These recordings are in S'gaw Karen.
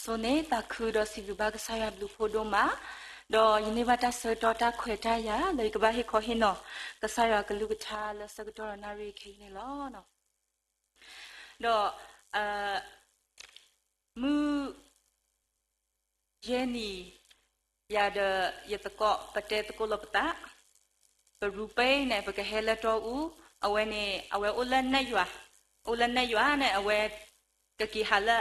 ယဆိန့ၣ် သးခုဒီးစံးဘျုးဘၣ်ကစၢ်ယွၤဘျုးဖးဒိၣ်မး, ဒီးယန့ၢ်ဘၣ်တၢ်ဆၢကတီၢ်တၢ်ခွဲးတၢ်ယာ် လၢယကဘၣ်ဟ့ၣ်ခီဟ့ၣ်နီၤ ကစၢ်ယွၤကလုၢ်ကထါလၢဆၢကတီၢ်ဒီးနၣ်ရံၣ်ခဲအံၤန့ၣ်လီၤ. ဒီး မုၢ် ယဲၢ်နံၤ ယၤဒီးယသကိး ပတဲသကိးလိာ်ပသး, ပရူၤပ့န့ၣ် ပကဟဲလၢတီအူ, အဝဲန့ၣ် အဝဲအိၣ်လၢနဲၣ်ယွၤ, အိၣ်လၢနဲၣ်ယွၤန့ၣ် အဝဲ ကက့ၤဟးလၢ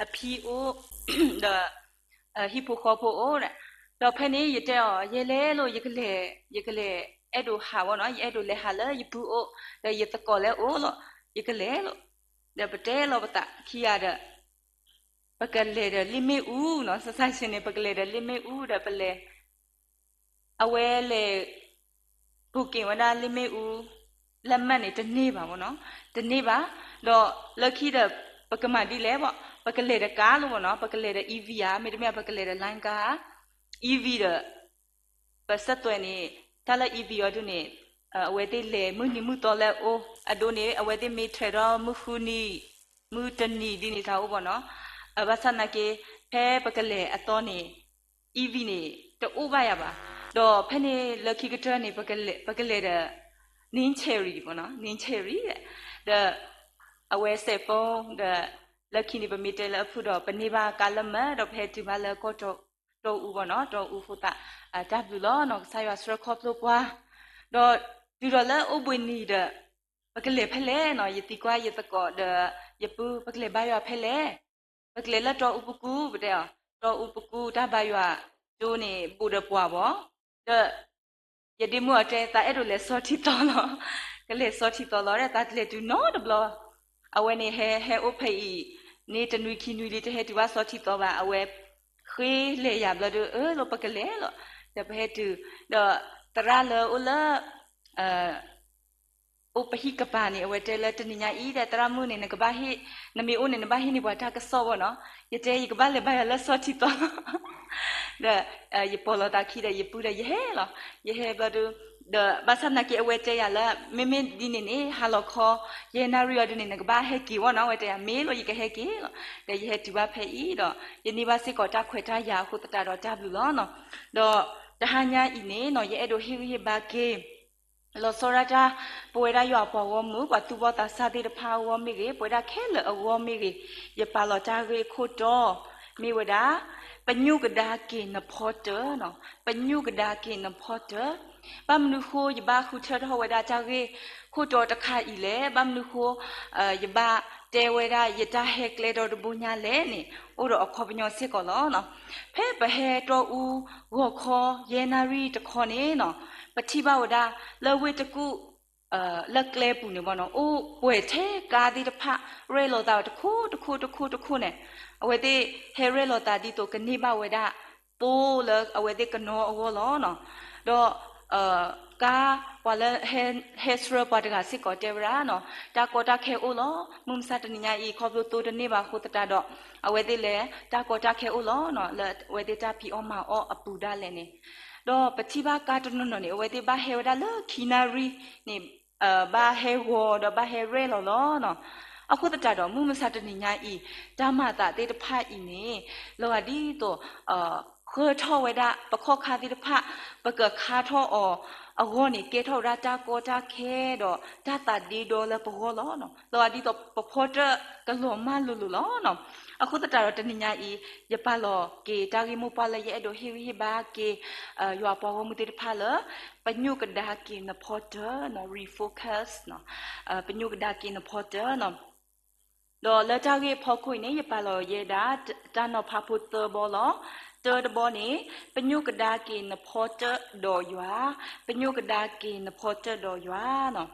အဖံအိၣ် ဒီး ဟံၣ်ဖိဃီဖိအိၣ်, ဒီးဖဲန့ၣ် ယတဲအီၤ ယဲလဲၣ်လိာ် ယကလဲၤ ယကလဲၤအဲၣ်ဒိးဟးဝဲနီၤ, ယအဲၣ်ဒိးလဲၤဟးလၢယပုၢ်အိၣ် ဒီးယသကိးလၢအအိၣ်လီၤ, ယကလဲၤလိာ်, ဒီးပတဲလီၤပသးခံဂၤဒီး ပကလဲၤဒီးလ့ၣ်မ့ၣ်အူနီၤ, စစၢ်ဆ့န့ၣ် ပကလဲၤဒီးလ့ၣ်မ့ၣ်အူဒီးပလဲၤ အဝဲလဲၤ ဘိးက့ၤဝဲဒၣ်လ့ၣ်မ့ၣ်အူ လက်မှတ်န့ၣ် တန့ၢ်ဘၣ်ဘၣ်နီၤ, တန့ၢ်ဘၣ်, ဒီးလၢခံဒီး ပကမၤဒ်လဲၣ်ဘၣ်, ပကလဲၤဒီးကါလီၤဘၣ်နီၤ, ပကလဲၤဒီး EV ဧါ, မ့တမ့ၢ် ပကလဲၤဒီး လိုင်းကား EV ဒီး ပစၢသွဲးန့ၣ် တၢ်လၢ EV အီၤဒုန့ၣ် အဝဲသ့ၣ်လဲၤမုၢ်နံၤမုၢ်သီလၢအအိၣ်, အဒိန့ၣ် အဝဲသ့ၣ်မ့ၢ်ထဲးထီၣ်မုၢ်ဃုနံၤ မုၢ်တနံၤဒ်န့ၣ်တၢ်အိၣ်ဘၣ်နီၤ, ဘၣ်ဆၣ်သနာ်က့ ဖဲပကလဲၤအသီန့ၣ် EV န့ၣ် တအိၣ်ဘၣ်ယၤဘၣ်, ဒီးဖဲန့ၣ်လၢခံကတၢၢ်န့ၣ် ပကလဲၤဒီး နင်းချယ်ရီ ဘၣ်နီၤ, နင်းချယ်ရီ ဒီး အဝဲ cell phone ဒီး လၢခံန့ၣ် ပမ့ၢ်တဲလၢအဖုၣ်ဒီး ပန့ၢ်ဘၣ်ကါလၢမၢ် ဒီးပဟဲတုၤဘၣ်လၢကီၢ်တီအူဘၣ်နီၤ, တီအူအဃိသတး တၢ်ဘျုးလီၤနီၤ, ကစၢ်ယွၤဆှၢခီဖျိပှၤ, ဒီးတုၤဒီးလၢအိၣ်ဘှံးနံၤဒီး ပကလဲၤဖဲလဲၣ်နီၤ, ယသံကွၢ်ယသကိးဒီးယပုၢ် ပကလဲၤဘါယွၤဖဲလဲၣ်, ပကလဲၤလၢတီအူပကူ, ပတဲအီၤ တီအူပကူ တၢ်ဘါယွၤကၠိန့ၣ် ဘူးဒီးပှၤဘၣ်, ဒီး ယဒ့မုၣ်အီၤတဲ သးအဲၣ်ဒိးလဲၤဆီထံသီလီၤ, ကလဲၤဆီထံသီလီၤဒီး သးတလဲၤတုၤနီတဘျီ, အဝဲန့ၣ်ဟဲ ဟဲအိၣ်ဖဲအံၤ န့ၣ်တနွံခံနွံလံ တဟဲတုၤဘၣ်ဆီထံသီဘၣ်, အဝဲ ဃ့လဲၤယၤဘျီဒီး အၢ လီၤပကလဲၤလီၤ, ဒီးပဟဲတုၤ, ဒီးသရၣ်လၢအိၣ်လၢ အိၣ်ပဟံၣ်ကပၤန့ၣ် အဝဲတဲလၢတနံၤညါအံၤဒီး သရၣ်မုၣ်န့ၣ် နကဘၣ်ဟ့ၣ် နမ့ၢ်အိၣ်န့ၣ် နဘၣ်ဟ့ၣ်န့ၢ်ပှၤတၢ်ကစီၣ်ဘၣ်နီၤ, ယတဲယကဘၣ်လဲၤဘါယွၤလၢဆီထံသီလီၤ ဒီး ယပိာ်လီၤသးခံဒီး ယပုၢ်ဒီး ယဟဲလီၤ, ယဟဲဘျီဒီး ဒီးဘၣ်ဆၣ်သနာ်က့ အဝဲတဲယၤလၢ မ့မ့ၢ်ဒ်န့ၣ်န့ၣ် ဟါလီၤခီ ယဲၢ်နၣ်ရံၣ်အီၤဒ်န့ၣ် နကဘၣ်ဟဲက့ၤဝဲနီၤ, အဝဲတဲယၤ မ့ၢ်လီၤ ယကဟဲက့ၤလီၤ, ဒီးယဟဲတုၤဘၣ်ဖဲအံၤဒီး ယန့ၢ်ဘၣ်စ့ၢ်ကီးတၢ်ခွဲးတၢ်ယာ်အဃိသတးဒီး တၢ်ဘျုးလီၤနီၤ, ဒီးတဟါညါအံၤန့ၣ်နီၤ ယအဲၣ်ဒိးဟ့ၣ်ဂံၢ်ဟ့ၣ်ဘါက့ၤ လီၤဆီဒၣ်တၢ် ပဝဲဒၣ်ယွၤအပှၤဂီၢ်မုၢ် ပှၤသူၣ်ဘီၣ်သးစၢ်သ့ၣ်တဖၣ်အဂီၢ်မ့ၢ်ဂ့ၤ, ပဝဲဒၣ်ခဲလၢာ်အဂီၢ်မ့ၢ်ဂ့ၤ, ယပာ်လီၤတၢ်ဂ့ၢ်ခိၣ်တီ မ့ၢ်ဝဲဒၣ် ပညိၣ်ကဒါက့ၤနဖီတၢၢ်နီၤ, ပညိၣ်ကဒါက့ၤနဖီတၢၢ်, ဘၣ်မနုၤဃိ ယဘၣ်ဃုထၢထီၣ်ဝဲဒၣ်တၢ်ဂ့ၢ်ခိၣ်တီတခါအံၤလဲၣ်, ဘၣ်မနုၤဃိ ယဘၣ်တဲဝဲဒၣ်ယတၢ်ဟဲကျဲဒီတဘိညါလဲၣ်န့ၣ် အိၣ်ဒီးအခီပညီစ့ၢ်ကီးလီၤနီၤ. ဖဲပဟဲတီအူဂီၤခီ ယဲၢ်နၣ်ရံၣ်တခီန့ၣ်နီၤ, ပထံၣ်ဘၣ်ဝဲဒၣ်လၢဝ့ၢ်တကူၣ် လၢကျဲပူၤန့ၣ်ဘၣ်နီၤ အိၣ်ပှဲၤထဲကါသ့ၣ်တဖၣ် ရဲၣ်လီၤသးတခိၣ်တခိၣ်တခိၣ်တခိၣ်န့ၣ်, အဝဲသ့ၣ်ဟဲရဲၣ်လီၤသးဒ်သိးကန့ၢ်ဘၣ်ဝဲဒၣ်သိလၢအဝဲသ့ၣ်ကနီအဂီၢ်လီၤနီၤ. ဒီး ကါပှၤလၢဟဲဆှၢပှၤတဂၤစ့ၢ်ကီးတဲဝဲဒၣ်နီၤ, တၢ်ကီတၢ်ခဲအိၣ်လီၤ. မုၢ်မဆါတနံၤညါအံၤ ခီဖျိသိတန့ၢ်ဘၣ်အဃိသတးဒီး အဝဲသ့ၣ်လဲၤ တၢ်ကီတၢ်ခဲအိၣ်လီၤနီၤ လၢအဝဲသ့ၣ်တၢ်ဖံးအီၣ်မၤအီၣ်အပူၤဒၣ်လဲာ်န့ၣ်, ဒီးပထံၣ်ဘၣ်ကါတနီၤနီၤန့ၣ် အဝဲသ့ၣ်ဘၣ်ဟဲဝဲဒၣ်လၢခံနၣ်ရံၣ်န့ၣ် ဘၣ်ဟဲဂီၤဒီးဘၣ်ဟဲရဲၣ်လီၤလီၤနီၤ. အဃိသတးဒီး မုၢ်မဆါတနံၤညါအံၤ တၢ်မၤသးသ့ၣ်တဖၣ်အံၤန့ၣ် လီၤဂာ်ဒ်သိး ဃၢထီၣ်ဝဲဒၣ်ပခီၣ်ခါသ့ၣ်တဖၣ် ပကခါထီၣ်အီၤအဂီၢ်န့ၣ် ကဲထီၣ်ဝဲဒၣ်တၢ်ကီတၢ်ခဲဒီးတၢ်သးဒ့ဒီလၢပဂီၢ်လီၤနီၤ. လီၤဂာ်ဒ်သိးပဖီတၢၣ်ကလီၤမၢ်လိၤလိၤလီၤနီၤ. အဃိသတးဒီးတနံၤညါအံၤ ယပာ်လီၤက့ၤတၢ်ဂ့ၢ်မိၢ်ပှၢ်လၢယအဲၣ်ဒိးဟ့ၣ်ဂံၢ်ဟ့ၣ်ဘါက့ၤ ယွၤပှၤဂီၢ်မုၢ်သ့ၣ်တဖၣ်လၢ ပညိၣ်ကဒါက့ၤနဖီတၢၢ်နီၤ refocus နီၤ, ပညိၣ်ကဒါက့ၤနဖီတၢၢ်နီၤ. ဒီးလၢတၢ်ဂ့ၢ်အဖီခိၣ်အံၤန့ၣ် ယပာ်လီၤယဲဒၣ်တၢ်နီၤဖးဖိသၢဘီလီၤ. တၢတဘီန့ၣ် ပညိၣ်ကဒါက့ၤနဖီတၢၣ်ဒီးယွၤ, ပညိၣ်ကဒါက့ၤနဖီတၢၣ်ဒီးယွၤနီၤ.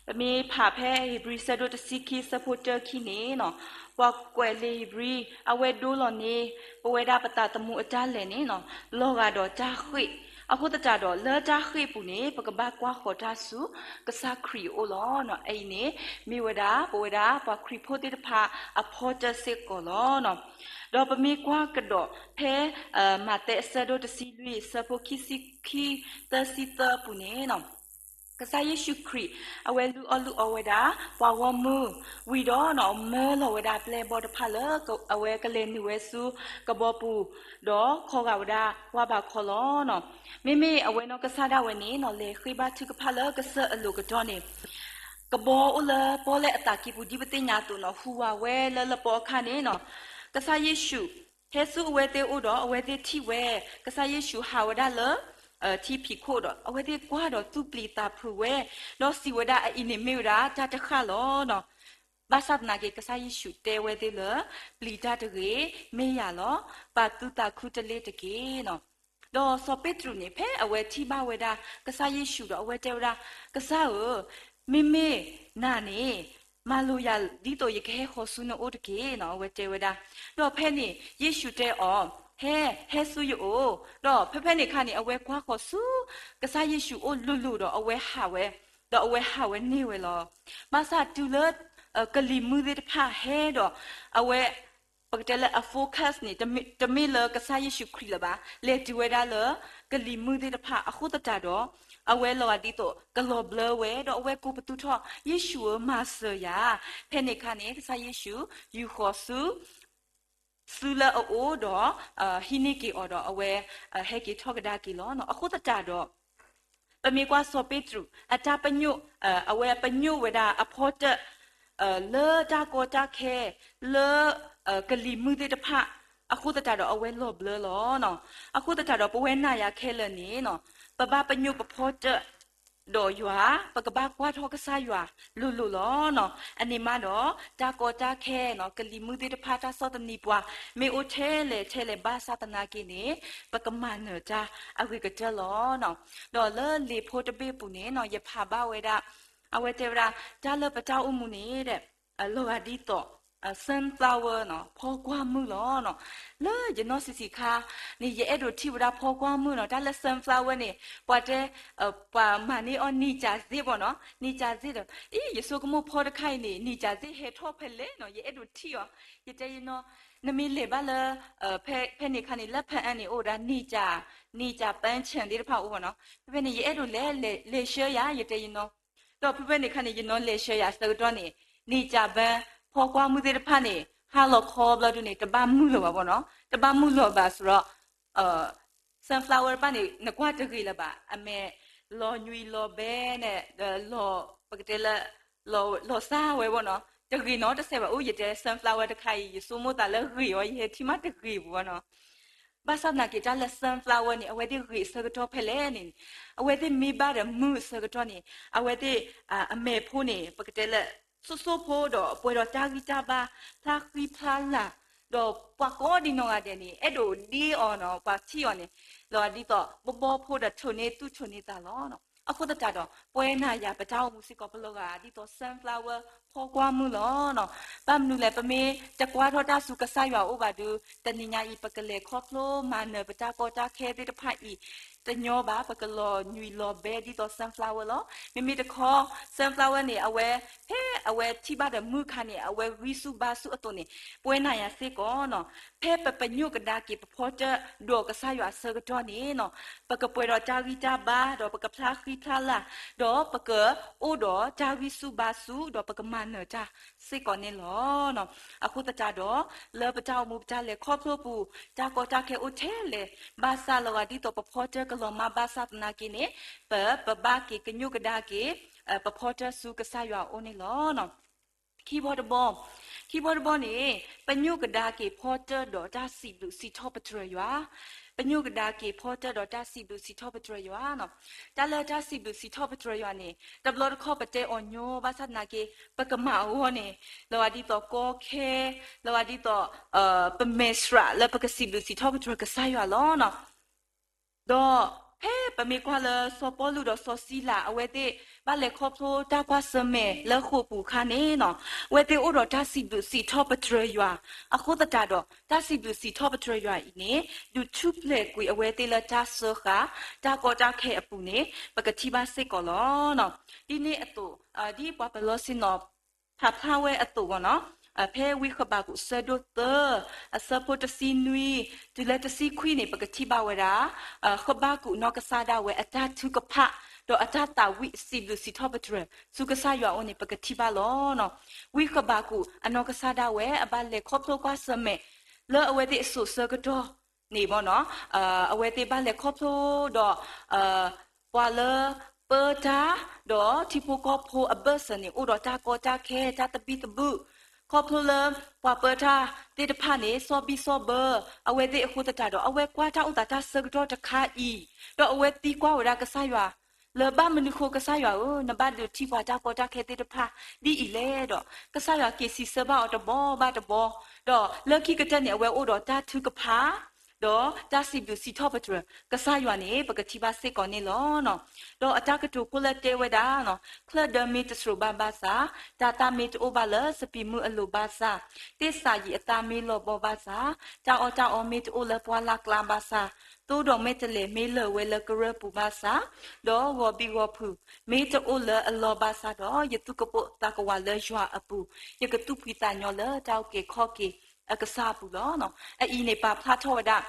ပမ့ၢ်ဖးဖဲဧ့ၤဘြံၤဆၢဒိၣ်တဆံခံဆၢဖိတၢခံန့ၣ်နီၤ, ပှၤကွဲးလံာ်ဧ့ၤဘြံၤ အဝဲဒိလီၤန့ၢ် ပဝဲဒၣ်ပသးသမူအတၢ်လဲၤန့ၣ်နီၤ, လီၤဂာ်ဒီးတၢ်ဃ့ၢ်, အဃိသတးဒီးလၢတၢ်ဃ့ၢ်ပူၤန့ၣ် ပကဘၣ်ကွၢ်ဃီၤတၢ်ဆူကစၢ်ခရံာ်အအိၣ်လီၤ. အအံၤန့ၣ် မ့ၢ်ဝဲဒၣ် ပဝဲဒၣ်ပှၤခရံာ်ဖိသ့ၣ်တဖၣ်အဖီတၢၣ်စ့ၢ်ကီးလီၤ. ဒီးပမ့ၢ်ကွၢ်ကဒီးဖဲ မးသဲအဆၢဒိၣ်တဆံလွံၢ် ဆၢဖိခံဆံခံ သၢဆံသၢအပူၤန့ၣ်နီၤ, ကစၢ်ယ့ၣ်ၡူးခရံာ် အဝဲလုၢ်အီၣ်လုၢ်အီဝဲဒၣ် ပှၤဂီၢ်မုၢ်ဝံၤဒီး မၢလီၤဝဲဒၣ်ပျဲၢ်ဘီၣ်တဖၣ်လၢ အဝဲကလဲၤနုာ်ဝဲဆူကဘီပူၤ ဒီးခီဂာ်ဝဲဒၣ်ပှၢ်ဘးခီလီၤ. မ့မ့ၢ်အဝဲနီၢ်ကစၢ်ဒၣ်ဝဲန့ၣ် လဲၤဃ့ဘါထုကဖၣ်လၢကစၢၢ်အလိၤကတီၢ်န့ၣ် ကဘီအိၣ်လၢပီၣ်လဲၣ်အသးကံၢ်ပူၤဒ်ပသ့ၣ်ညါအသိးန့ၣ် ဟူးဝးဝဲလၢလပီအခါန့ၣ် ကစၢ်ယ့ၣ်ၡူး ဟဲဆူအဝဲသ့ၣ်အအိၣ်ဒီး အဝဲသ့ၣ်ထံၣ်ဝဲ ကစၢ်ယ့ၣ်ၡူးဟးဝဲဒၣ်လၢ ထံဖံးခိၣ်ဒီး အဝဲသ့ၣ်ကွၢ်ဒီးသူၣ်ပျံၤသးဖုးဝဲ ဒီးစံးဝဲဒၣ် အအံၤန့ၣ်မ့ၢ်ဝဲဒၣ်တၢ်တဃၣ်လီၤ. ဘၣ်ဆၣ်သနာ်က့ ကစၢ်ယ့ၣ်ၡူးတဲဝဲသ့ၣ်လၢ ပျံၤတၢ်တဂ့ၤ, မ့ၢ်ယၤလီၤ, ပာ်သုသးခုတလ့ၣ်တက့ၢ်. ဒီးစီၤပ့းတရူးန့ၣ် ဖဲအဝဲထံၣ်ဘၣ်ဝဲဒၣ် ကစၢ်ယ့ၣ်ၡူးဒီး အဝဲတဲဝဲဒၣ်, ကစၢ်ဧၢ, မ့မ့ၢ်နၤန့ၣ် မၤလိာ်ယၤဒ်သိးယကဟဲဃီၤဆူနအိၣ်တက့ၢ်နီၤ, အဝဲတဲဝဲဒၣ်. ဒီးဖဲန့ၣ် ယ့ၣ်ၡူးတဲအီၤ, ဟဲ, ဟဲဆူယအိၣ်, ဒီးဖဲဖဲန့ၣ်အခါန့ၣ် အဝဲကွၢ်ဃီၤဆူ ကစၢ်ယ့ၣ်ၡူးအိၣ်လိၤလိၤဒီး အဝဲဟးဝဲ, ဒီးအဝဲဟးဝဲန့ၢ်ဝဲလီၤ. ဘၣ်ဆၣ်တုၤလၢ ကလံၤမုၢ်သ့ၣ်တဖၣ်ဟဲဒီး အဝဲ ပကတဲလၢအ focus န့ၣ် တမ့ၢ်လၢကစၢ်ယ့ၣ်ၡူးခရံာ်လၢၤဘၣ်, လဲၤတုၤဝဲဒၣ်လၢ ကလံၤမုၢ်သ့ၣ်တဖၣ်အဃိသတးဒီး အဝဲလီၤဂာ်ဒ်သိး ကလီၤဘျၢဝဲ ဒီးအဝဲကိးပသူထီၣ် ယ့ၣ်ၡူးဧၢ မၤစၢၤယၤ, ဖဲန့ၣ်အခါန့ၣ် ကစၢ်ယ့ၣ်ၡူး ယူာ်ဃီၤဆူ ဆူလၢအအိၣ်ဒီး ဟံးန့ၢ်က့ၤအီၤဒီး အဝဲ ဟဲက့ၤထီၣ်ကဒါက့ၤလီၤ. အဃိသတးဒီး ပမ့ၢ်ကွၢ်စီၤပ့းတရူး အတၢ်ပညိၣ်, အဝဲပညိၣ်ဝဲဒၣ်အဖီတၢၣ် လၢတၢ်ကီတၢ်ခဲ လၢ ကလံၤမုၢ်သ့ၣ်တဖၣ် အဃိသတးဒီးအဝဲလီၤဘျၢလီၤ. အဃိသတးဒီးပဝဲနၤယၤခဲလၢာ်န့ၣ် ပဘၣ်ပညိၣ်ပဖီတၢၣ် ဒီးယွၤ, ပကဘၣ်ကွၢ်ထီၣ်ကစၢ်ယွၤလိၤလိၤလီၤ. အန့ၣ်မးဒီး တၢ်ကီတၢ်ခဲ ကလံၤမုၢ်သ့ၣ်တဖၣ် တၢ်ဆီၣ်သနံးပှၤ မ့ၢ်အိၣ်ထဲလဲၣ်ထဲလဲၣ်ဘၣ်ဆၣ်သနာ်က့န့ၣ် ပကမၤနၢၤတၢ်အဂ့ၤကတၢၢ်လီၤ. ဒီးလၢလံာ်ဖိတဘ့ၣ်အပူၤန့ၣ် ယဖးဘၣ်ဝဲဒၣ်, အဝဲတဲဝဲဒၣ် တၢ်လၢပတၢ်အိၣ်မူန့ၣ် လီၤဂာ်ဒ်သိး sunflower ဖီကွၢ်မုၢ်လီၤ. လၢယနီၢ်ဆံးဆံးခါန့ၣ် ယအဲၣ်ဒိးထံၣ်ဝဲဒၣ်ဖီကွၢ်မုၢ်နီၤ, တၢ်လၢ sunflower န့ၣ် ပှၤတဲ ပှၤမၤန့ၢ်အီၤ နေကြာစေ့ ပေါ့နော်, နေကြာစေ့ ဒီး အံၤ ယဆိကမိၣ်ဖီတခါအံၤန့ၣ် နေကြာစေ့ ဟဲထီၣ်ဖဲလဲၣ်နီၤ, ယအဲၣ်ဒိးထံၣ်အီၤ, ယတဲယနီၤ, နမ့ၢ်လဲၤဘၣ်လၢ ဖဲန့ၣ်အခါန့ၣ် လၢဖဲအံၤန့ၣ် အိၣ်ဝဲဒၣ် နေကြာ, နေကြာပန်းခြံ သ့ၣ်တဖၣ်အိၣ် ပေါ့နော်, ဖဲဖဲန့ၣ် ယအဲၣ်ဒိးလဲၤ လဲၤဆှၢယၤ ယတဲယနီၤ, ဒီးဖဲဖဲန့ၣ်အခါန့ၣ် ယနီၤလဲၤဆှၢယၤအဆၢကတီၢ်န့ၣ် နေကြာပန်း ဖီကွၢ်မုၢ်သ့ၣ်တဖၣ်န့ၣ် ဟါလီၤခီဘျီဒုန့ၣ် တဘၣ်မုၢ်လၢၤဘၣ် ပေါ့နော်, တဘၣ်မုၢ်လၢၤဘၣ်စ့ၢ်ကီး sunflower တဖၣ်န့ၣ် နကွၢ်တဂ့ၤလၢၤဘၣ်, အမဲာ်လီၤညွံးလီၤဘဲန့ၣ် ဒီးလီၤ ပကတဲလၢ လီၤစၢ်ဝဲ ပေါ့နော်, တဂ့ၤနီတစဲးဘၣ်. အိၣ် ယတဲ sunflower တခါအံၤ ယဆိကမိၣ်သးလၢဂ့ၤအီၤ ယဟဲထံၣ်မးတဂ့ၤပူၤ ပေါ့နော်. ဘၣ်ဆၣ်သနာ်က့ တၢ်လၢ sunflower န့ၣ် အဝဲသ့ၣ်ဂ့ၤအဆၢကတီၢ်ဖဲလဲၣ်န့ၣ်, အဝဲသ့ၣ်မ့ၢ်ဘၣ်ဒီးမုၢ်အဆၢကတီၢ်န့ၣ် အဝဲသ့ၣ် အမဲာ်ဖိန့ၣ် ပကတဲလၢ စိၣ်စိၣ်ဖိဒီး ပှဲၤဒီးတၢ်ဂံၢ်တၢ်ဘါ ဖျါဃံဖျါလၤ, ဒီးပှၤကိးဒံးနီၢ်ဂၤဒဲးန့ၣ် အဲၣ်ဒိးဒ့အီၤနီၤ, ပှၤထံၣ်အီၤန့ၣ် လီၤဂာ်ဒ်သိး ဘီဘီဖိဒီး ထိးန့ၢ်သူၣ်ထိးန့ၢ်သးလီၤ. အဃိသတးဒီး ပဝဲနၤယၤပတၢ်အိၣ်မူစ့ၢ်ကီး ပလီၤဂာ်ဒ်သိး sunflower ဖီကွၢ်မုၢ်လီၤ. ဘၣ်မနုၤလဲၣ်, ပမ့ၢ်တကွၢ်ထီၣ်တၢ်ဆူကစၢ်ယွၤအအိၣ်ဘၣ်ဒီး တနံၤညါအံၤ ပကလဲၤခီဖျိမၤနၢၤပတၢ်ကီတၢ်ခဲသ့ၣ်တဖၣ်အံၤ တညီဘၣ်, ပကလီၤညွံးလီၤဘဲဒ်သိး sunflower လီၤ. မ့မ့ၢ်တခီ sunflower န့ၣ် အဝဲ ဖဲအဝဲထံၣ်ဘၣ်ဒီးမုၢ်အခါန့ၣ် အဝဲဂံၢ်ဆူၣ်ဘါဆူၣ်အသိးန့ၣ် ပဝဲနၤယၤစ့ၢ်ကီးနီၤ, ဖဲပပညိၣ်ကဒါက့ၤပဖီတၢၣ်ဒီးကစၢ်ယွၤအဆၢကတီၢ်န့ၣ်နီၤ, ပကပှဲၤဒီးတၢ်ဂံၢ်တၢ်ဘါ ဒီးပကဖျါဃံဖျါလၤ, ဒီးပကအိၣ်ဒီးတၢ်ဂံၢ်ဆူၣ်ဘါဆူၣ် ဒီးပကမၤနၢၤတၢ်စ့ၢ်ကီးန့ၣ်လီၤ. အဃိသတးဒီး လၢပတၢ်အိၣ်မူပတၢ်လဲၤခီဖျိပူၤ တၢ်ကီတၢ်ခဲအိၣ်ထဲလဲၣ်, ဘၣ်ဆၣ်လီၤဂာ်ဒ်သိးပဖီတၢၣ်ကလီၤမၢ်ဘၣ်ဆၣ်သနာ်က့န့ၣ် ပ ပဘၣ်က့ၤကညိၣ်ကဒါက့ၤ ပဖီတၢၣ်ဆူကစၢ်ယွၤအအိၣ်န့ၣ်လီၤ. ခံဘီတဘီ, ခံဘီတဘီန့ၣ် ပညိၣ်ကဒါက့ၤဖီတၢၣ်ဒီးတၢ်စံးဘျုးစံးထီၣ်ပတြၢၤယွၤ, ပညိၣ်ကဒါက့ၤဖီတၢၣ်ဒီးတၢ်စံးဘျုးစံးထီၣ်ပတြၢၤယွၤနီၤ. တၢ်လၢတၢ်စံးဘျုးစံးထီၣ်ပတြၢၤယွၤန့ၣ် တဘျီတခီၣ်ပတဲအီၤညီ ဘၣ်ဆၣ်သနာ်က့ ပကမၤအဂီၢ်န့ၣ် လီၤဂာ်ဒ်သိးကီခဲ, လီၤဂာ်ဒ်သိး ပမဲာ်ဆှးလၢပကစံးဘျုးစံးထီၣ်ပတြၢၤကစၢ်ယွၤလီၤနီၤ. ဒီးဖဲပမ့ၢ်ကွၢ်လၢစီၤပီလူးဒီးစီၤစံလၤ အဝဲသ့ၣ်ဘၣ်လဲၤခီဖျိတၢ်ကွၢ်ဆၢၣ်မဲာ်လၢဃိာ်ပူၤအခါန့ၣ်နီၤ, အဝဲသ့ၣ်အိၣ်ဒီးတၢ်စံးဘျုးစံးထီၣ်ပတြၢၤယွၤ, အဃိသတးဒီး တၢ်စံးဘျုးစံးထီၣ်ပတြၢၤယွၤအံၤန့ၣ် ဒုးထူၣ်ဖျဲးကွံာ်အဝဲသ့ၣ်လၢတၢ်စၢဃာ် တၢ်ကီတၢ်ခဲအပူၤန့ၣ် ပကထံၣ်ဘၣ်စ့ၢ်ကီးလီၤ. ဒ်န့ၣ်အသိး ဒ်ပှၤပလီၢ်ဆ့ၣ်နီၤ ဖးဖျါဝဲအသိးဘၣ်နီၤ, ဖဲဝံဃဘးကူာ်အဆၢဒိၣ်သၢ အဆၢဖိတဆံနွံ တုၤလၢတဆံခွံန့ၣ် ပကထံၣ်ဘၣ်ဝဲဒၣ် ဃဘးကူာ်နီၢ်ကစၢ်ဒၣ်ဝဲအတၢ်ထုကဖၣ် ဒီးအတၢ်သးဝံၣ်စံးဘျုးစံးထီၣ်ပတြၢၤ ဆူကစၢ်ယွၤအအိၣ်န့ၣ် ပကထံၣ်ဘၣ်လီၤ. ဝံဃဘးကူာ် အနီၢ်ကစၢ်ဒၣ်ဝဲ အဘၣ်လဲၤခီဖျိကွၢ်ဆၢၣ်မဲာ် လၢအဝဲသ့ၣ်အစိၤဆၢကတီၢ်န့ၣ်ဘၣ်နီၤ, အဝဲသ့ၣ်ဘၣ်လဲၤခီဖျိဒီး ပှၤလၢပၢတၢ် ဒီးထံဖိကီၢ်ဖိအဘၢၣ်စၢၤန့ၣ် အိၣ်ဒီးတၢ်ကီတၢ်ခဲ တၢ်သဘံၣ်သဘုၣ်, ခီဖျိလၢပှၤပၢတၢ်သ့ၣ်တဖၣ်န့ၣ် စီၣ်ဘံၣ်စီၣ်ဘၢ အဝဲသ့ၣ်အဃိသတးဒီး အဝဲကွၢ်တၢ်အိၣ်သးတၢ်ဆၢကတီၢ်တခါအံၤ, ဒီးအဝဲသံကွၢ်ဝဲဒၣ်ကစၢ်ယွၤ လၢဘၣ်မနုၤဃိကစၢ်ယွၤဧၢ, နဘၣ်ဒုးထံၣ်ပှၤတၢ်ကီတၢ်ခဲသ့ၣ်တဖၣ်ဒ်အံၤလဲၣ်ဒီး ကစၢ်ယွၤက့ၤစံးဆၢဘၣ်အီၤတဘီဘၣ်တဘီ, ဒီးလၢခံကတၢၢ်န့ၣ် အဝဲအိၣ်ဒီးတၢ်ထုကဖၣ် ဒီးတၢ်စံးဘျုးစံးထီၣ်ပတြၢၤ ကစၢ်ယွၤန့ၣ် ပကထံၣ်ဘၣ်စ့ၢ်ကီးန့ၣ်လီၤ. ဒီးအတၢ်ကတိၤခိၣ်လၢတဲဝဲဒၣ်, ချၢၣ်ဒၢမ့ၢ်တစြိၤဘၣ်ဘၣ်ဆၣ်, တၤသၣ်မ့ၢ်တအိၣ်ဘၣ်လၢစပံးမုၢ်အလိၤဘၣ်ဆၣ်, သ့ၣ်စၤယံးအသၣ်မ့ၢ်လီၤဘီဘၣ်ဆၣ်, တၢ်အီၣ်တၢ်အီမ့ၢ်တအိၣ်လၢပှၢ်လၢ်ကျါဘၣ်ဆၣ်, သိဒီးမဲာ်တဲးလဲးမ့ၢ်လၢာ်ဝဲလၢကရၢၢ်ပူၤဘၣ်ဆၣ်, ဒီးဂီၤဘံးဂီၤဖုးမ့ၢ်တအိၣ်လၢအလီၢ်ဘၣ်ဆၣ်ဒီး ယသူၣ်ကပိာ်သးကဝးလၢယွၤအပူၤ, ယကသူၣ်ဖှံသးညီလၢတၢ်အုၣ်က့ၤခီၣ်က့ၤအကစၢ်အပူၤလီၤ. အအံၤန့ၣ် ပာ်ဖျါထီၣ်ဝဲဒၣ်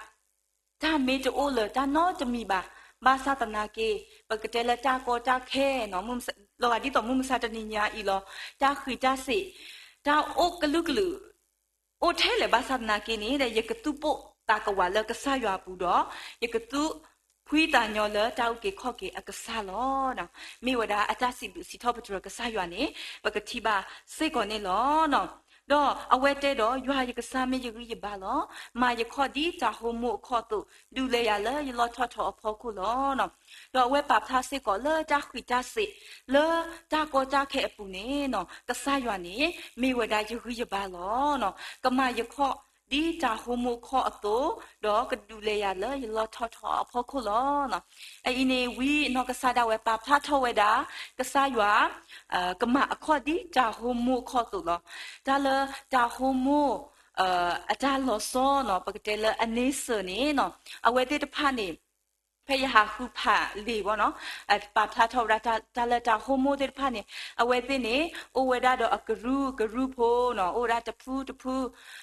တၢ်မ့ၢ်တအိၣ်လၢၤတၢ်နီတမံၤဘၣ်, ဘၣ်ဆၣ်သနာ်က့ ပကတဲလၢတၢ်ကီတၢ်ခဲနီၤ, လီၤဂာ်ဒ်သိးမုၢ်မဆါတနံၤညါအံၤလီၤ, တၢ်ဃံးတၢ်စ့း, တၢ်အိၣ်ကလုာ်ကလုာ် အိၣ်ထဲလဲၣ်ဘၣ်ဆၣ်သနာ်က့န့ၣ် ယကသူၣ်ပိာ်သးကဝးလၢကစၢ်ယွၤအပူၤဒီး ယကသူၣ်ဖှံသးညီလၢတၢ်အုၣ်က့ၤခီၣ်က့ၤအကစၢ်လီၤ. မ့ၢ်ဝဲဒၣ်အတၢ်စံးဘျုးစံးထီၣ်ပတြၢၤကစၢ်ယွၤန့ၣ် ပကထံၣ်ဘၣ်စ့ၢ်ကီးန့ၣ်လီၤ. ဒီးအဝဲတဲဒီး ယွၤယကစၢ်မ့ၢ်ယဂံၢ်ယဘါလီၤ. မၤယခီၣ်ဒ်တၤဟိမိၢ်အခီၣ်အသိး, ဒုးလဲၤယၤလၢယလီၢ်ထီၣ်ထီအဖီခိၣ်လီၤ. ဒီးအဝဲပာ်ဖျါစ့ၢ်ကီးလၢတၢ်ဃံးတၢ်စ့း လၢတၢ်ကီတၢ်ခဲအပူၤန့ၣ်နီၤ, ကစၢ်ယွၤန့ၣ် မ့ၢ်ဝဲဒၣ်ယဂံၢ်ယဘါလီၤ. ကမၤယခီၣ်ဒ်တၤဟိမိၢ်အခီၣ်အသိး, ဒီးကဒုးလဲၤယၤလၢယလီၢ်ထီၣ်ထီအဖီခိၣ်လီၤ. အအံၤန့ၣ် ဝံနီၢ်ကစၢ်ဒၣ်ဝဲပာ်ဖျါထီၣ်ဝဲဒၣ် ကစၢ်ယွၤ ကမၤအခီၣ်ဒ်တၤဟိမိၢ်အခီၣ်အသိးလီၤ. တၢ်လၢတၤဟိမိၢ် အတၢ်လီၤဆီနီၤ, ပကတဲလၢအန့ဆၢၣ်န့ၣ်နီၤ, အဝဲသ့ၣ်တဖၣ်န့ၣ် ဖဲယဟးဃုဖးလံာ်ဘၣ်နီၤ, ပာ်ဖျါထီၣ်ဝဲဒၣ်တၢ်လၢတၤဟိမိၢ်သ့ၣ်တဖၣ်န့ၣ် အဝဲသ့ၣ်န့ၣ် အိၣ်ဝဲဒၣ်ဒီးအကရူၢ်ကရူၢ်ဖိနီၤ, အိၣ်ဝဲဒၣ်တဖုတဖု,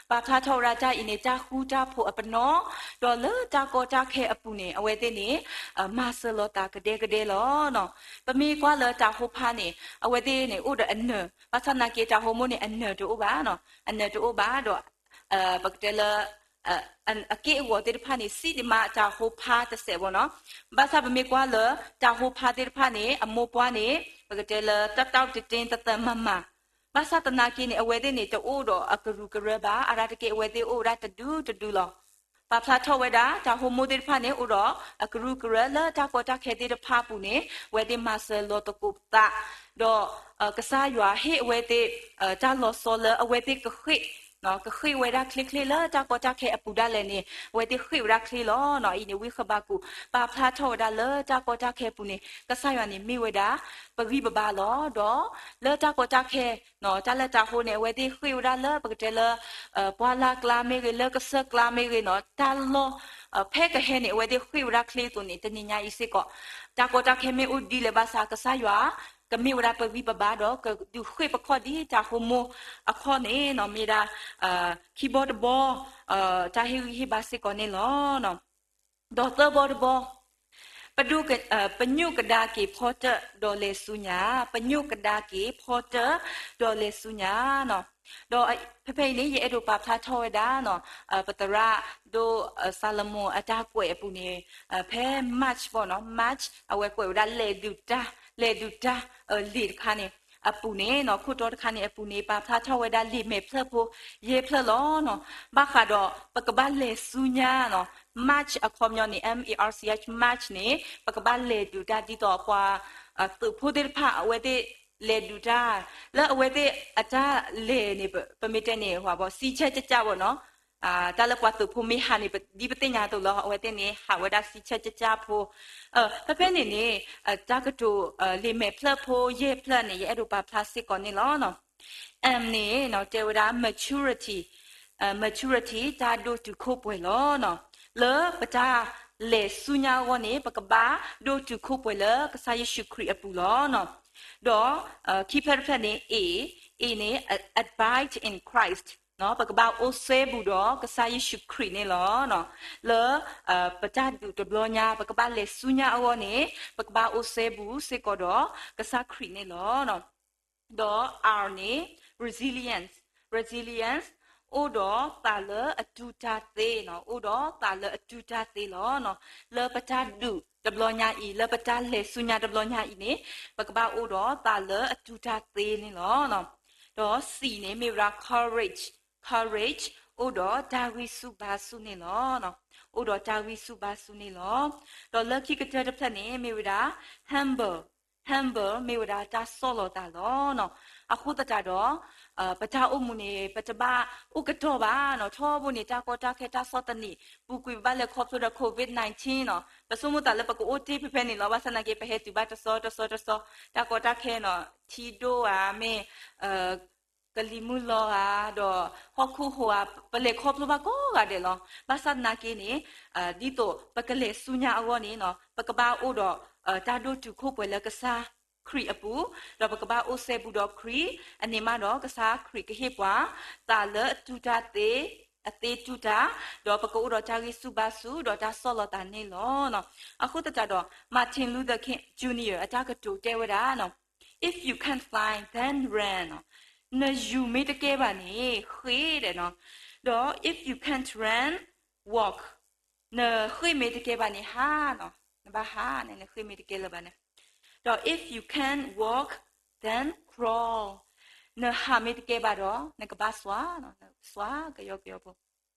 ပာ်ဖျါထီၣ်ဝဲဒၣ်တၢ်အံၤန့ၣ် တၢ်ဃူတၢ်ဖိးအပနီၣ်, ဒီးလၢတၢ်ကီတၢ်ခဲအပူၤန့ၣ် အဝဲသ့ၣ်န့ၣ် မၤစၢၤလီၤသးကဒဲကဒဲလီၤ. ပမ့ၢ်ကွၢ်လၢတၤဟိဖါန့ၣ် အဝဲသ့ၣ်န့ၣ် အိၣ်ဒီးအနၢၤ, ဘၣ်ဆၣ်သနာ်က့တၤဟိမိၢ်န့ၣ် အနၢၤတအိၣ်ဘၣ်, အနၢၤတအိၣ်ဘၣ်ဒီး ပကတဲလၢ အက့ၢ်အဂီၤသ့ၣ်တဖၣ်န့ၣ် စံးဒံးမးတၤဟိဖါတစဲးဘၣ်နီၤ. ဘၣ်ဆၣ်ပမ့ၢ်ကွၢ်လၢတၤဟိဖါသ့ၣ်တဖၣ်န့ၣ် အမိၢ်ပှၢ်န့ၣ် ပကတဲလၢတၢ်တတ့တသၢမၤမၤ, ဘၣ်ဆၣ်သနာ်က့န့ၣ် အဝဲသ့ၣ်န့ၣ် တအိၣ်ဒီးအကရူၢ်ကရၢဘၣ်, အါဒၣ်တက့ၢ် အဝဲသ့ၣ်အိၣ်ဝဲဒၣ်တဒုတဒုလီၤ. ပာ်ဖျါထီၣ်ဝဲဒၣ် တၤဟိမိၢ်သ့ၣ်တဖၣ်န့ၣ် အိၣ်ဒီးအကရူၢ်ကရၢလၢတၢ်ကီတၢ်ခဲသ့ၣ်တဖၣ်အပူၤန့ၣ် အဝဲသ့ၣ်မၤစၢၤလီၤသကိးသး, ဒီးကစၢ်ယွၤဟ့ၣ်အဝဲသ့ၣ် တၢ်လီၤဆီလၢအဝဲသ့ၣ်ကဃ့ၢ် ကဃ့ၢ်ဝဲဒၣ်ချ့ချ့လၢတၢ်ကီတၢ်ခဲအပူၤဒၣ်လဲာ်န့ၣ် အဝဲသ့ၣ်ဃ့ၢ်ဝဲဒၣ်ချ့လီၤ. အံၤန့ၣ် ဝံဃဘးကူာ် ပာ်ဖျါထီၣ်ဝဲဒၣ်လၢတၢ်ကီတၢ်ခဲအပူၤန့ၣ် ကစၢ်ယွၤန့ၣ်မ့ၢ်ဝဲဒၣ် ပဂံၢ်ပဘါလီၤ. ဒီးလၢတၢ်ကီတၢ်ခဲ တၢ်လၢတၤဟိန့ၣ် အဝဲသ့ၣ်ဃ့ၢ်ဝဲဒၣ်လၢပကတဲလၢ ပှၢ်လၢ်ကျါမ့ၢ်ဂ့ၤ လၢကစၢၢ်ကျါမ့ၢ်ဂ့ၤနီၤ, တၢ်လီၢ် ဖဲကဟဲန့ၣ် အဝဲသ့ၣ်ဃ့ၢ်ဝဲဒၣ်ချ့အသိးန့ၣ် တနံၤညါအံၤစ့ၢ်ကီး တၢ်ကီတၢ်ခဲမ့ၢ်အိၣ်ဒ်လဲၣ်ဘၣ်ဆၣ် ကစၢ်ယွၤ ကမ့ၢ်ဝဲဒၣ်ပဂံၢ်ပဘါဒီး ကဒုးဃ့ၢ်ပခီၣ်ဒ်တၤဟိမိၢ်အခီၣ်န့ၣ်နီၤ, မ့ၢ်ဒၣ် ခံဘီတဘီ တၢ်ဟ့ၣ်ဂံၢ်ဟ့ၣ်ဘါစ့ၢ်ကီးန့ၣ်လီၤ. ဒီးသၢဘီတဘီ ပဒိၣ်က- ပညိၣ်ကဒါက့ၤဖီတၢၣ်ဒီးလဲၤဆူညါ, ပညိၣ်ကဒါက့ၤဖီတၢၣ်ဒီးလဲၤဆူညါ. ဒီးဖဲဖဲအံၤန့ၣ် ယအဲၣ်ဒိးပာ်ဖျါထီၣ်ဝဲဒၣ်နီၤ, ပသရၣ်ဒိၣ် Solomon အတၢ်ကွဲးအပူၤန့ၣ် ဖဲ March ဘၣ်နီၤ, March အဝဲကွဲးဝဲဒၣ်လဲၤဒုးတၢ်, လဲၤဒုးတၢ် လံာ်တခါန့ၣ် အပူၤန့ၣ်နီၤ, ခိၣ်တီတခါန့ၣ်အပူၤန့ၣ် ပာ်ဖျါထီၣ်ဝဲဒၣ်လံာ်မဲာ်ဖျၢၣ်ဖိ ယဲၢ်ဖျၢၣ်လီၤနီၤ. ဘၣ်ဃးဒီးပကဘၣ်လဲၤဆူညါနီၤ, March အခီပညီန့ၣ် M A R C H, March န့ၣ် ပကဘၣ်လဲၤဒုးတၢ်ဒ်သိးပှၤ သုးဖိသ့ၣ်တဖၣ် အဝဲသ့ၣ်လဲၤဒုးတၢ် လၢအဝဲသ့ၣ်အတၢ်လဲၤန့ၣ် ပမ့ၢ်တဲန့ၣ် ဟဘီ စံးဆၢကၠၢ်ကၠၢ်ဘၣ်နီၤ, တၢ်လၢပှၤသုးဖိမ့ၢ်ဟးန့ၣ် ဒ်ပသ့ၣ်ညါအသိးလီၤ, အဝဲသ့ၣ်န့ၣ် ဟးဝဲဒၣ်စံးဆၢကၠၢ်ကၠၢ်ဖိ ဖဲဖဲန့ၣ်န့ၣ် တၢ်ကတိၤ လံာ်မဲာ်ဖျၢၣ်ဖိယဲၢ်ဖျၢၣ်န့ၣ် ယအဲၣ်ဒိးပာ်ဖျါစ့ၢ်ကီးန့ၣ်လီၤ. M န့ၣ် တဲဝဲဒၣ် maturity, maturity တၢ်ဒိၣ်တုာ်ခိၣ်ပှဲၤလီၤ. လၢပတၢ်လဲၤဆူညါအဂီၢ်န့ၣ် ပကဘၣ်ဒိၣ်တုာ်ခိၣ်ပှဲၤလၢကစၢ်ယ့ၣ်ၡူးခရံာ်အပူၤလီၤ. ဒီးခံဖျၢၣ်တဖျၢၣ်န့ၣ် A, A န့ၣ် abide in Christ ပကဘၣ်အိၣ်စဲဘူးဒီးကစၢ်ယ့ၣ်ၡူးခရံာ်န့ၣ်လီၤ. လၢ ပတၢ်ဒုးတဘျီညါ ပကဘၣ်လဲၤဆူညါအဂီၢ်န့ၣ် ပကဘၣ်အိၣ်စဲဘူးစ့ၢ်ကီးဒီးကစၢ်ခရံာ်န့ၣ်လီၤ. ဒီး R န့ၣ် resilience, resilience အိၣ်ဒီးသးလၢအတူၢ်တၢ်သ့, အိၣ်ဒီးသးလၢအတူၢ်တၢ်သ့လီၤ. လၢပတၢ်ဒုးတဘျီညါအံၤ လၢပတၢ်လဲၤဆူညါတဘျီညါအံၤန့ၣ် ပကဘၣ်အိၣ်ဒီးသးလၢအတူၢ်တၢ်သ့န့ၣ်လီၤ. ဒီး C န့ၣ် မ့ၢ်ဝဲဒၣ် courage, courage အိၣ်ဒီးတၢ်ဂံၢ်ဆူၣ်ဘါဆူၣ်န့ၣ်လီၤ. အိၣ်ဒီးတၢ်ဂံၢ်ဆူၣ်ဘါဆူၣ်န့ၣ်လီၤ. ဒီးလၢခံကတၢၢ်တဖျၢၣ်န့ၣ် မ့ၢ်ဝဲဒၣ် humble, humble မ့ၢ်ဝဲဒၣ်တၢ်ဆီၣ်လီၤသးလီၤ. အဃိသတးဒီး ပတၢ်အိၣ်မူန့ၣ် ပတဘၣ်အိၣ်ကတီၢ်ဘၣ်နီၤ, ထီဘိန့ၣ် တၢ်ကီတၢ်ခဲတၢ်ဆီၣ်သနံး ပူၤကွံာ်ပဘၣ်လဲၤခီဖျိဒီး COVID nineteen နီၤ, ပဆိကမိၣ်သးလၢပကအိၣ်တ့ၢ်ဖဲဖဲန့ၣ်လီၤ. ဘၣ်ဆၣ်သနာ်က့ ပဟဲတုၤဘၣ်တဆီတဆီတဆီ တၢ်ကီတၢ်ခဲနီၤ ထံဒိၣ်ဧါ မ့ၢ် ကလံၤမုၢ်လီၤဧါ ဒီးဟီၣ်ခိၣ်ဟိဧါ ပလဲၤခီဖျိဘၣ်ကိးဂၤဒဲးလီၤ. ဘၣ်ဆၣ်သနာ်က့န့ၣ် ဒ်သိးပကလဲၤဆူညါအဂီၢ်န့ၣ်နီၤ ပကဘၣ်အိၣ်ဒီး တၢ်ဒိၣ်တုာ်ခိၣ်ပှဲၤလၢကစၢ်ခရံာ်အပူၤ, ဒီးပကဘၣ်အိၣ်စဲဘူးဒီးခရံာ်, အန့ၣ်မးဒီးကစၢ်ခရံာ်ကဟ့ၣ်ပှၤ သးလၢအတူၢ်တၢ်သ့, အသ့တူၢ်တၢ်, ဒီးပကအိၣ်ဒီးတၢ်ဂံၢ်ဆူၣ်ဘါဆူၣ်ဒီးတၢ်ဆီၣ်လီၤသးန့ၣ်လီၤ. အဃိသတးဒီး Martin Luther King Junior အတၢ်ကတိၤတဲဝဲဒၣ် If you can't fly, then run. နယူၤမ့ၢ်တကဲဘၣ်န့ၣ် ဃ့ၢ်ဒဲးနီၤ, ဒီး if you can't run, walk. နဃ့ၢ်မ့ၢ်တကဲဘၣ်န့ၣ် ဟးနီၤ, နဘၣ်ဟးန့ၣ် နဃ့ၢ်မ့ၢ်တကဲလၢၤဘၣ်န့ၣ်, ဒီး if you can't walk, then crawl. နဟးမ့ၢ်တကဲဘၣ်ဒီး နကဘၣ်စွါ, စွါကယီကယီဖိ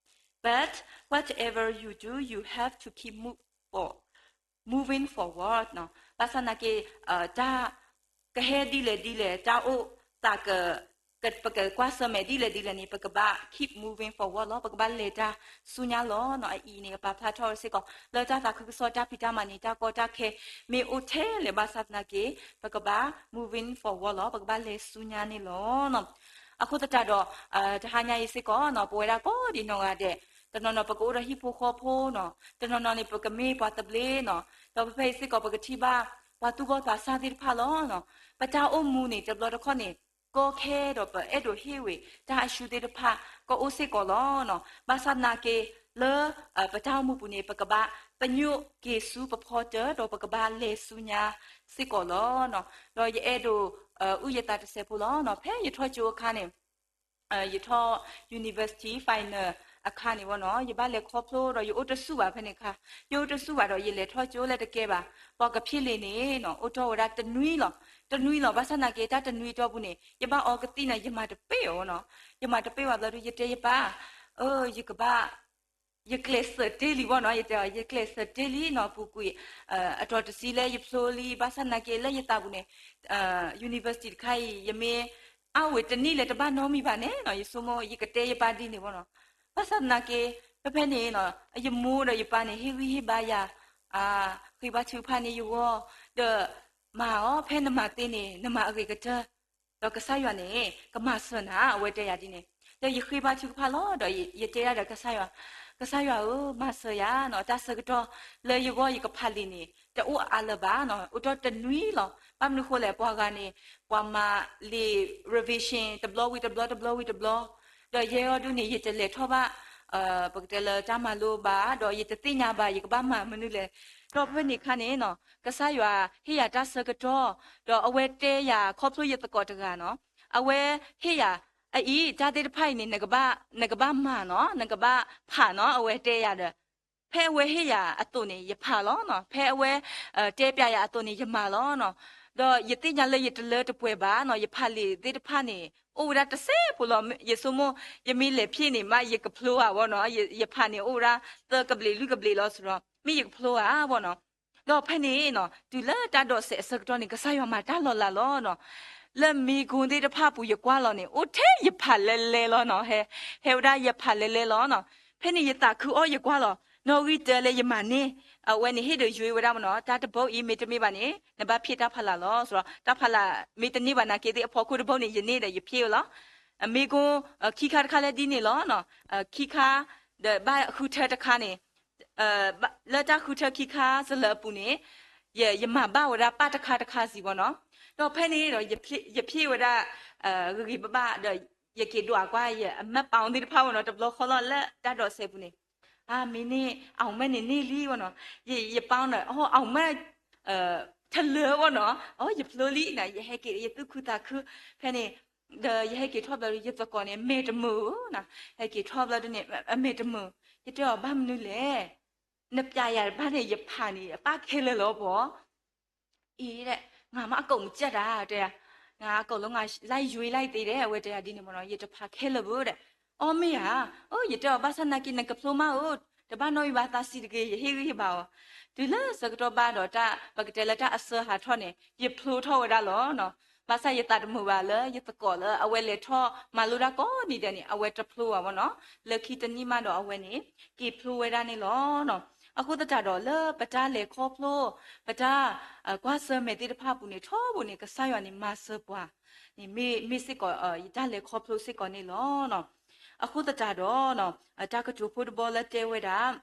But whatever you do, you have to keep move for, moving forward နီၤ. ဘၣ်ဆၣ်သနာ်က့ တၢ်ကဟဲဒ်လဲၣ်ဒ်လဲၣ် တၢ်အိၣ်သးက ပကကွၢ်ဆၢၣ်မဲာ်ဒ်လဲၣ်ဒ်လဲၣ်န့ၣ် ပကဘၣ် keep moving forward လီၤ. ပကဘၣ်လဲၤတၢ်ဆူညါလီၤနီၤ. အအံၤန့ၣ် ပာ်ဖျါထီၣ်ဝဲစ့ၢ်ကီး လၢတၢ်သးခုကစီၣ်တၢ်ဖံးတၢ်မၤန့ၣ် တၢ်ကီတၢ်ခဲမ့ၢ်အိၣ်ထဲလဲၣ်ဘၣ်ဆၣ်သနာ်က့ ပကဘၣ် moving forward လီၤ. ပကဘၣ်လဲၤဆူညါန့ၣ်လီၤနီၤ. အဃိသတးဒီး တဟါညါအံၤစ့ၢ်ကီးနီၤ ပဝဲဒၣ်ကိးဒံးနီၢ်ဂၤဒဲး တနီၤနီၤပကအိၣ်ဒီးဟံၣ်ဖိဃီဖိနီၤ, တနီၤနီၤန့ၣ် ပကမ့ၢ်ပှၤသဘျ့နီၤ, ဒီးဖဲဖဲအံၤစ့ၢ်ကီး ပကထံၣ်ဘၣ်ပှၤသူၣ်ဘီၣ်သးစၢ်သ့ၣ်တဖၣ်လီၤနီၤ. ပတၢ်အိၣ်မူန့ၣ် တဘျီတခီၣ်န့ၣ် ကီခဲဒီး ပအဲၣ်ဒိးဟ့ၣ်ဝဲတၢ်အၡူသ့ၣ်တဖၣ် ကအိၣ်စ့ၢ်ကီးလီၤနီၤ. ဘၣ်ဆၣ်သနာ်က့ လၢ ပတၢ်အိၣ်မူပူၤန့ၣ် ပကဘၣ်ပညိၣ်က့ၤဆူပဖီတၢၢ် ဒီးပကဘၣ်လဲၤဆူညါစ့ၢ်ကီးလီၤနီၤ. ဒီးယအဲၣ်ဒိး အုၣ်ယသးတစဲးဖိလီၤနီၤ. ဖဲယထီၣ်ကၠိအခါန့ၣ် ယထီၣ် university final အခါန့ၣ်ဝဲနီၤ ယဘၣ်လဲၤခီဖျိဒီး ယအိၣ်တဆူၣ်ဘၣ်ဖဲန့ၣ်အခါ, ယအိၣ်တဆူၣ်ဘၣ်ဒီး ယလဲၤထီၣ်ကၠိလၢတကဲဘၣ်, ပှၤကဖံးလံာ်န့ၣ်နီၤ အိၣ်ထီၣ်ဝဲဒၣ်တနွံလီၤ. တနွံလီၤ. ဘၣ်ဆၣ်သနာ်က့ တၢ်တနွံအတီၢ်ပူၤန့ၣ် ယဘၣ်အီကသံၣ်န့ၣ် ယမၤတပ့ၢ်အီၤနီၤ. ယမၤတပ့ၢ်ဝဲဘျီဒီး ယတဲယပၢ်, အၢ ယကဘၣ် ယကျဲးစၢးတ့ၢ်လံဘၣ်နီၤ, ယတဲအီၤ ယကျဲးစၢးတ့ၢ်လံနီၤ, ပူၤကွံာ် အတီၤတဆံလၢယဖျိလံ, ဘၣ်ဆၣ်သနာ်က့လၢယသးပူၤန့ၣ် university တခါအံၤ ယမ့ၢ်အါဝဲတနံၣ်လၢတဘၣ်နီတမံၤဘၣ်န့ၣ်နီၤ, ယဆိကမိၣ် ယကတဲယပၢ်ဒ်န့ၣ်ဘၣ်နီၤ. ဘၣ်ဆၣ်သနာ်က့ ဖဲဖဲန့ၣ်နီၤ ယမိၢ်ဒီးယပၢ်န့ၣ် ဟ့ၣ်ဂံၢ်ဟ့ၣ်ဘါယၤ, ဃ့ဘါထုကဖၣ်န့ၢ်ယဂီၢ်, ဒီးမၤအီၤ ဖဲနမၤသ့န့ၣ် နမၤအဂ့ၤကတၢၢ် ဒီးကစၢ်ယွၤန့ၣ် ကမၤစၢၤနၤ, အဝဲတဲယၤဒ်န့ၣ်, ဒီးယဃ့ဘါထုကဖၣ်လီၤ, ဒီးယတဲဒၣ်ဒီးကစၢ်ယွၤ, ကစၢ်ယွၤဧၢ, မၤစၢၤယၤနီၤ, တၢ်ဆၢကတီၢ်လၢယဂီၢ်ယကဖးလံာ်န့ၣ် တအိၣ်အါလၢၤဘၣ်နီၤ, အိၣ်တ့ၢ်တနွံလီၤ. ဘၣ်မနုၤဃိလဲၣ်, ပှၤဂၤန့ၣ် ပှၤမၤလံာ် revision တဘျီဝံၤတဘျီ တဘျီဝံၤတဘျီ, ဒီးယဲအံၤဒုန့ၣ် ယတလဲၤထီၣ်ဘၣ် ပကတဲလၢတၢ်မၤလိဘၣ်, ဒီးယတသ့ၣ်ညါဘၣ် ယကဘၣ်မၤမနုၤလဲၣ်. ဒီးဖဲန့ၣ်အခါန့ၣ်နီၤ ကစၢ်ယွၤဟ့ၣ်ယၤတၢ်ဆၢကတီၢ်, ဒီးအဝဲတဲယၤခီဖျိယသကိးတဂၤနီၤ, အဝဲဟ့ၣ်ယၤ အအံၤ တၢ်သ့ၣ်တဖၣ်အံၤန့ၣ် နကဘၣ်မၤနီၤ, နကဘၣ်ဖးနီၤ, အဝဲတဲယၤဒီး ဖဲအဝဲဟ့ၣ်ယၤအသိးန့ၣ် ယဖးလီၤနီၤ, ဖဲအဝဲ တဲပျးယၤအသိးန့ၣ် ယမၤလီၤနီၤ. ဒီးယသ့ၣ်ညါလၢယတလၢတပှဲၤဘၣ်နီၤ, ယဖးလံာ်သ့ၣ်တဖၣ်န့ၣ် အိၣ်ဝဲဒၣ်တစဲးဖိလီၤ. ယဆိကမိၣ် ယမ့ၢ်လဲၤဖျ့ၣ်န့ၣ် မ့ၢ်ယကဖျိဧါဘၣ်နီၤ, ယဖးန့ၣ်အိၣ်ဝဲဒၣ်သၢကဘျံးလွံၢ်ကဘျံးလီၤစရီ, မ့ၢ်ယကဖျိဧါဘၣ်နီၤ. ဒီးဖဲန့ၣ်နီၤ တုၤလၢတၢ်ဒိးစဲးအဆၢကတီၢ်န့ၣ် ကစၢ်ယွၤမၤတၢ်လီၤလးလီၤနီၤ. လၢမ့ၢ်ကိသ့ၣ်တဖၣ်အပူၤယကွၢ်လီၤန့ၣ် အိၣ်ထဲယဖးလဲလဲလီၤနီၤ, ဟဲဝဲဒၣ်ယဖးလဲလဲလီၤနီၤ. ဖဲန့ၣ်ယသးခုအီၣ်ယကွၢ်လီၤ, နီၣ်ဂံၢ်တၢလၢယမၤန့ၢ် အဝဲန့ၣ်ဟ့ၣ်ဒုးယွ့ဝဲဒၣ်မနီၤ, တၢ်တဘိအံၤမ့ၢ်တမ့ၢ်ဘၣ်န့ၣ် နဘၣ်ဖျ့ၣ်တၢ်ဖးလးလီၤစရီ, တၢ်ဖးလးမ့ၢ်တန့ၢ်ဘၣ်နာ်က့သ့ၣ်အဖီခိၣ်တဘိန့ၣ် ယန့ၢ်ဒီးယဖျ့ၣ်ဝဲလီၤ. မ့ၢ်ကိ ခံခါတခါလၢဒ်န့ၣ်လီၤနီၤ, ခံခါ ဒီးဘၣ်ဃုထၢတခါန့ၣ် လၢတၢ်ဃုထၢခံခါစလၢအပူၤန့ၣ် ယမၤဘၣ်ဝဲဒၣ်ပၣ်တခါတခါစံးဘၣ်နီၤ. ဒီးဖဲန့ၣ်ဒီး ယဖျ့ၣ်ဝဲဒၣ် ဂ့ၤဂ့ၤဘၣ်ဘၣ်ဒီး ယက့ၤဒွးကွၢ်ယအမ့ၢ်ပီသ့ၣ်တဖၣ်ဝဲနီၤ တဘျီဃီလီၤလၢတၢ်ဒိးစဲးပူၤန့ၣ်, အမ့ၢ်န့ၢ် အောင်မက် န့ၣ်န့ၢ်လံဝဲနီၤ, ယပီန့ၣ် အောင်မက် ထလၢဝဲနီၤ, ယဖျိလံနီၤ, ယဟဲက့ၤ ယသူၣ်ခုသးခု ဖဲန့ၣ် ဒီးယဟဲက့ၤထီၣ်ဘျီဒီး ယသကိးန့ၣ် မဲာ်တမုာ်နီၤ, ဟဲက့ၤထီၣ်ဘျီဒ်န့ၣ် အမဲာ်တမုာ်, ယတဲအီၤဘၣ်မနုၤလဲၣ်, နပျးယၤတဘၣ်န့ၣ် ယဖးန့ၣ် အပၣ်ခဲလၢာ်လီၤပီၤ အံၤဒဲး ငါမ့ၢ်အကိာ်မုၢ်ကၢ်တၢ်တဲ, ငါအကိာ်လၢငါ လိုက်ရွေးလိုက်သေးတယ် အဝဲတဲဒ်န့ၣ်မ့ၢ်နီၤ, ယတဖးခဲလၢာ်ဘၣ်ဒီး, အီၣ်မ့ၢ်ဧါ, အိ ယတဲအီၤဘၣ်ဆၣ်နာ်က့ နကဖျိမးအိၣ်, တဘၣ်နီတမံၤဘၣ်သးစံးတဂ့ၤ ယဟ့ၣ်ဂံၢ်ဟ့ၣ်ဘါအီၤ, တုၤလၢဆၢကတီၢ်ဘၣ်ဒီးတၢ် ပကတဲလၢတၢ်အစၢဟးထီၣ်န့ၣ် ယဖျိထီၣ်ဝဲဒၣ်လီၤနီၤ, ဘၣ်ဆၣ်ယသးတမုာ်ဘၣ်လၢယသကိးလၢအဝဲလဲၤထီၣ်မၤလိတၢ်ကိးနံၤဒဲးန့ၣ် အဝဲတဖျိဘၣ်မ့ၢ်နီၤ, လၢခံတနံၣ်မးဒီးအဝဲန့ၣ် က့ၤဖျိဝဲဒၣ်န့ၣ်လီၤနီၤ, အဃိသတးဒီးလၢပတၢ်လဲၤခီဖျိ ပတၢ် ကွၢ်ဆၢၣ်မဲာ်သ့ၣ်တဖၣ်အပူၤန့ၣ် ထီဘိန့ၣ် ကစၢ်ယွၤန့ၣ် မၤစၢၤပှၤန့ၣ် မ့ၢ်စ့ၢ်ကီး ယတၢ်လဲၤခီဖျိစ့ၢ်ကီးန့ၣ်လီၤ. အဃိသတးဒီး တၢ်ကတိၤဖိတဘီလၢတဲဝဲဒၣ်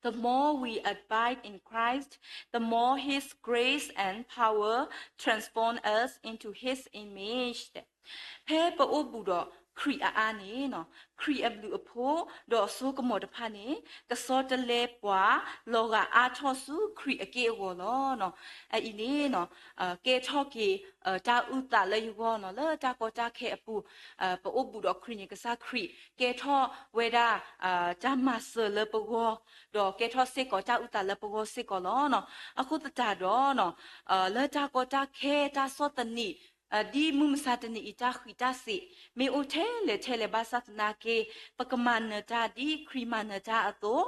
The more we abide in Christ, the more His grace and power transform us into His image. ဖဲပအိၣ်ဘူးဒီးခရံာ်အအါန့ၣ် ခရံာ်အဘျုးအဖှိၣ် ဒီးအစိကမီၤတဖၣ်န့ၣ် ကဆီတလဲပှၤ လီၤဂာ်အါထီၣ်ဆူခရံာ်အက့ၢ်အဂီၤလီၤ. အအံၤန့ၣ် ကဲထီၣ်က့ၤ တၢ်အုၣ်သးလၢယဂီၢ်နီၤ လၢတၢ်ကီတၢ်ခဲအပူၤ ပအိၣ်ဘူးဒီးခရံာ်န့ၣ် ကစၢ်ခရံာ် ကဲထီၣ်ဝဲဒၣ် တၢ်မၤစၢၤလၢပဂီၢ် ဒီးကဲထီၣ်စ့ၢ်ကီးတၢ်အုၣ်သးလၢပဂီၢ်စ့ၢ်ကီးလီၤ. အဃိသတးဒီး လၢတၢ်ကီတၢ်ခဲတၢ်ဆီၣ်သနံး ဒ်မုၢ်မဆါတနံၤအံၤ တၢ်ဃံးတၢ်စ့း မ့ၢ်အိၣ်ထဲလဲၣ်ထဲလဲၣ်ဘၣ်ဆၣ်သနာ်က့ ပကမၤနၢၤတၢ်ဒ်ခရံာ်မၤနၢၤတၢ်အသိး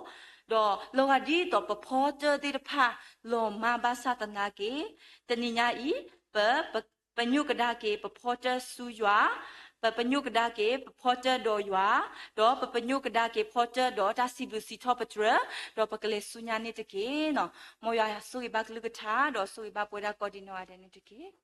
ဒီးလီၤဂာ်ဒ်သိးပဖီတၢၢ်သ့ၣ်တဖၣ် လီၤမၢ်ဘၣ်ဆၣ်သနာ်က့ တနံၤညါအံၤ ပ ပညိၣ်ကဒါက့ၤပဖီတၢၢ်ဆူယွၤ, ပပညိၣ်ကဒါက့ၤပဖီတၢၢ်ဒီးယွၤ, ဒီးပပညိၣ်ကဒါက့ၤဖီတၢၢ်ဒီးတၢ်စံးဘျုးစံးထီၣ်ပတြၢၤ, ဒီးပကလဲၤဆူညါန့ၣ်တက့ၢ်နီၤ. မ်ယွၤဆိၣ်ဂ့ၤဘၣ်ကလုၢ်ကထါ ဒီးဆိၣ်ဂ့ၤဘၣ်ပဝဲဒၣ်ကိးဒံးနီၢ်ဂၤဒဲးန့ၣ်တက့ၢ်.